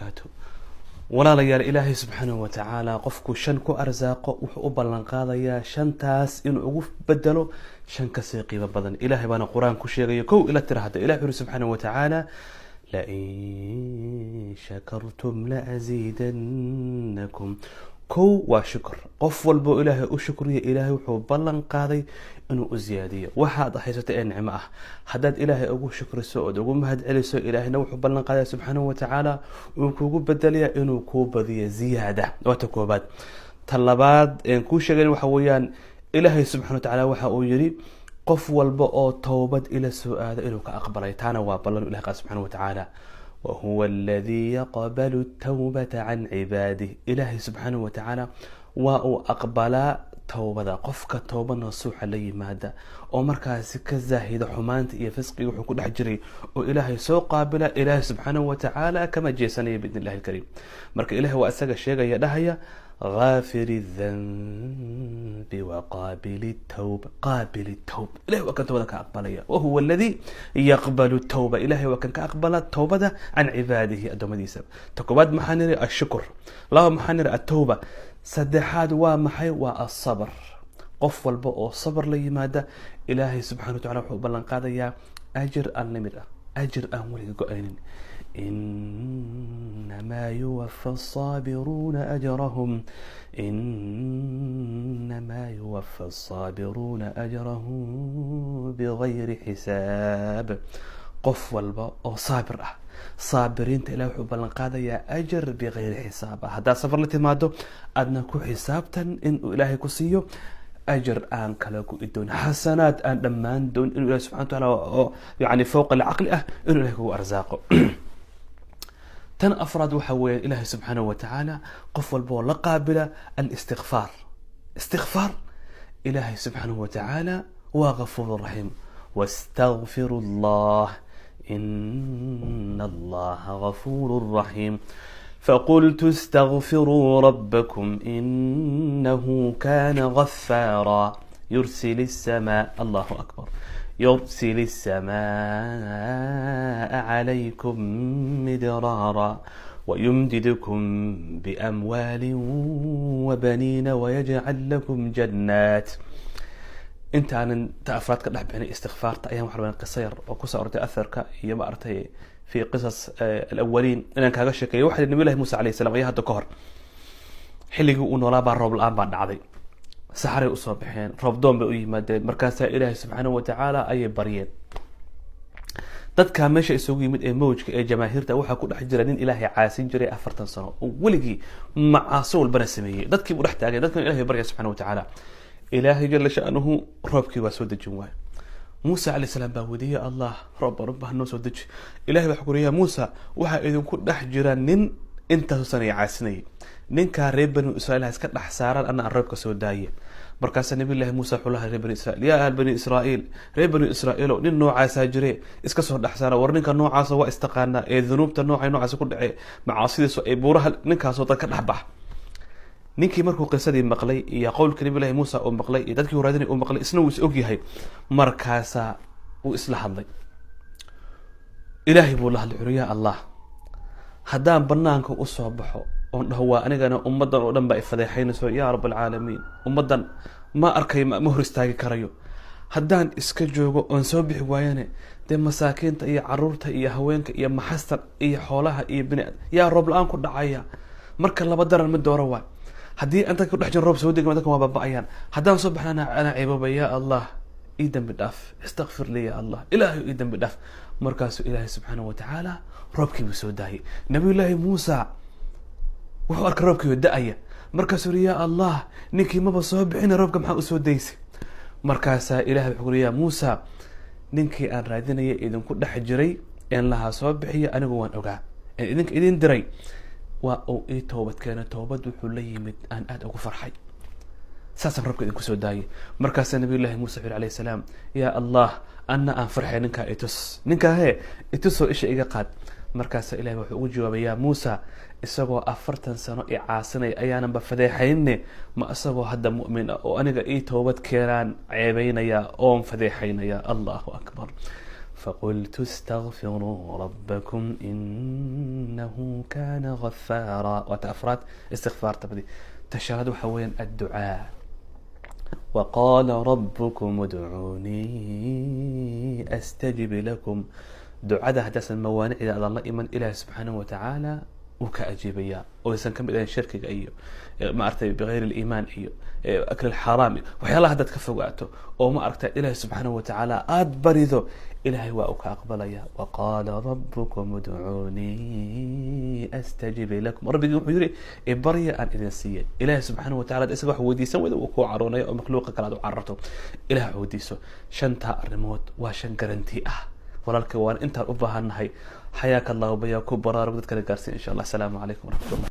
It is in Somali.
Wabarakaatu. Walaalayaal, Ilaahay subxaanahu watacaala qofku shan ku arsaaqo, wuxuu u ballan qaadayaa shantaas inuu ugu bedelo shan kasii qiimo badan. Ilahay baana Qur-aan ku sheegaya. Kow ila tira hadda. Ilahi wuxu uri subxaanahu watacaala: "لئن شكرتم لأزيدنكم." Kow waa shukr. Qof walbo Ilaahay u shukriya, Ilaahay wuxuu ballan qaaday inuu u ziyaadiyo. Waxaad haysato ee nicmo ah haddaad Ilaahay ugu shukriso ood ugu mahad celiso, Ilaahayna wuxuu ballan qaadaya subxaanahu watacaala uu kugu bedelaya inuu kuu badiyo, ziyaada. Waa ta koobaad. Ta labaad een kuu sheegayn waxa weeyaan, Ilaahay subxana watacaala waxa uu yidhi qof walba oo towbad ila soo aado inuu ka aqbalay. Taana waa ballan Ilahay qaad subxana watacaala: "وهو الذي يقبل التوبة عن عباده." Ilaahay subxaanahu watacaala waa uu aqbalaa towbada qofka towba nasuuxa la yimaada oo markaasi ka zaahida xumaanta iyo fisqiga wuxuu ku dhex jiray oo Ilaahay soo qaabila. Ilaahay subxaanahu watacaala kama jeesanaya بإذن الله الكريم. Marka Ilahay waa isaga sheegaya, dhahaya: "غافر الذنب وقابل التوب." قابل التوب, ilahay waa kan towbada ka aqbalaya. "وهو الذي يقبل التوبة." Ilahay waa kan ka aqbala towbada عن عباده, adoomadiisa. Ta koobaad maxaa niri? الشكر. Laba maxaa niri? التوبة. Saddexaad waa maxay? Waa الصبر. Qof walba oo sabr la yimaada, Ilaahay subxana wa tacala wuxuu u ballan qaadayaa ajir unlimited ah, ajir aan weliga go-aynin. "إنما يوفى الصابرون أجرهم، إنما يوفى الصابرون أجرهم بغير حساب." Qof walba oo saabir ah, saabiriinta Ilahi wuxuu ballan qaadayaa ajar بغير حساب ah. Haddaad safar la timaado, aadna ku xisaabtan inuu Ilaahay ku siiyo ajar aan kala go-i doon, xasanaad aan dhammaan doon, inuu Ilahi subxana wa taala oo yani فوق العقل ah inuu Ilahay kugu arsaaqo. Tan afraad waxa weeya, Ilaahay subxaanahu wa tacaala qof walba oo la qaabila الاستغفار, istikfaar, Ilaahay subxaanahu wa tacaala waa غفور رحيم. "واستغفروا الله إن الله غفور رحيم. فقلت استغفروا ربكم إنه كان غفارا يرسل السماء." الله أكبر. "يرسل السماء عليكم مدرارا ويمددكم بأموال وبنين ويجعل لكم جنات." Intaanan ta afraad ka dhex bixinay, istikfaarta, ayaan waxa rabaa qiso yar oo kusoo arortay atharka iyo maaragtay في قصص الأولين inaan kaaga sheekeeyo. Waxa Nabi Llahi Muuse alayh salam ayaa hadda ka hor xilligii uu noolaa baa roob la-aan baa dhacday. Saxaray usoo baxeen, roob doon bay u yimaadeen. Markaasaa Ilaahay subxaanahu watacaala ayay baryeen. Dadkaa meesha isugu yimid ee mawjka ee jamaahiirta waxaa ku dhex jira nin Ilaahay caasin jiray 40 sano oo weligii macaaso walbana sameeyey. Dadkii buu dhex taagay, dadkan Ilahay barya subxana watacaala. Ilaahay جل شأنه roobkii waa soo dejin waayo. Muuse alayh salaam baa wediye: "Allah, roob baan u baahan, noo soo deji." Ilahay baa wuxuu ya Muusa, waxaa idinku dhex jira nin intaasoo sanaya caasinayay. Ninkaa reer Banu Israiil ha iska dhex saaraan, ana aan roobka soo daaye. Markaasaa Nabiy Llahi Muuse wuxuu lahaa reer Bani Israiil: "يا أهل بني إسرائيل, reer Banu Israiilo, nin noocaasaa jire, iska soo dhex saara. War ninka noocaasa waa istaqaanaa ee dunuubta noocay noocaasa ku dhacee, macaasidiisu ay buuraha, ninkaasoo dad ka dhex bax." Ninkii markuu qisadii maqlay iyo qowlka Nabi Llahi Muusa uu maqlay iyo dadkii horaadinay uu maqlay, isna wuu is og yahay. Markaasaa uu isla hadlay, Ilaahay buu la hadlay. Xuri: "Ya Allah, haddaan banaanka usoo baxo oon dhaho waa anigana, ummaddan oo dhan ba ay fadeexaynayso. Yaa رب العالمين, ummaddan ma arkayo, ma hor istaagi karayo. Haddaan iska joogo oon soo bixi waayane, dee masaakiinta iyo caruurta iyo haweenka iyo maxasta iyo xoolaha iyo bini yaa roob la-aan ku dhacaya. Marka laba daran mid dooro waay. Haddii aan dadka kudhex jiro, roob soo degma, dadka waa baaba-ayaan. Haddaan soo baxna, anaa ceeboba. Ya Allah, ii dambi dhaaf. استغفر لي يا الله, Ilaahay ii dambi dhaaf." Markaasuu Ilaahay subxaanahu watacaala roobkii buu soo daayay. Nabiyullaahi Muusa wuxuu arkay roobkii oo da-aya. Markaasuu yiri: "Ya Allah, ninkii maba soo bixina, roobka maxaa usoo daysay?" Markaasaa Ilahay wuxuu uri: "Ya Muusa, ninkii aan raadinaya idinku dhex jiray een lahaa soo bixiya, anigu waan ogaa een idinka idin diray, waa uu ii toobad keenay. Toobad wuxuu la yimid aan aada ugu farxay, saasaan roobka idinku soo daayay." Markaasaa Nabiy Llahi Muuse wuxu yiri alayh salaam: "Ya Allah, anna aan farxay, ninkaa itus, ninkaa hee itusoo isha iga qaad." Markaasaa Ilahi wuxuu ugu jawaabay: "Ya Muusa, isagoo 40 sano i caasinaya ayaananba fadeexayne, ma isagoo hadda mu'min ah oo aniga ii toobad keenaan ceebeynaya oon fadeexaynaya?" Allahu akbar. فقلت استغفروا ربكم إنه كان غفارا. Waa ta afraad, istikfaarta badi. Ta shanaad waxa weeyaan adducaa. وقال ربكم ادعوني أستجب لكم. Ducada haddaasan mawaanicda adan la iman, Ilaahi subxaanahu watacaala wuu ka ajiibaya, oo aysan kamid ahayn shirkiga iyo, ma aragtay, بغير الإيمان iyo أكل الحرام iyo waxyaalaha haddaad ka fogaato oo, ma aragtay, Ilaahi subxaanahu watacaala aada barido, Ilahay waa uu ka aqbalaya. وقال ربكم ادعوني أستجب لكم. Rabbigii wuxuu yihi: "Ibarya, aan idin siiyay." Ilahi subxaanahu watacala isaga wax weydiisan weyda, wuu kuu caroonaya oo makhluuqa kale aad u cararto. Ilah wax weydiiso. Shantaa arrimood waa shan garanti ah, walaalka, waan intaan u baahannahay. حياك الله وبياك. Ku baraarug, dadkala gaarsiin, insha Allah. Asalaamu calaykum waraxmat ullah.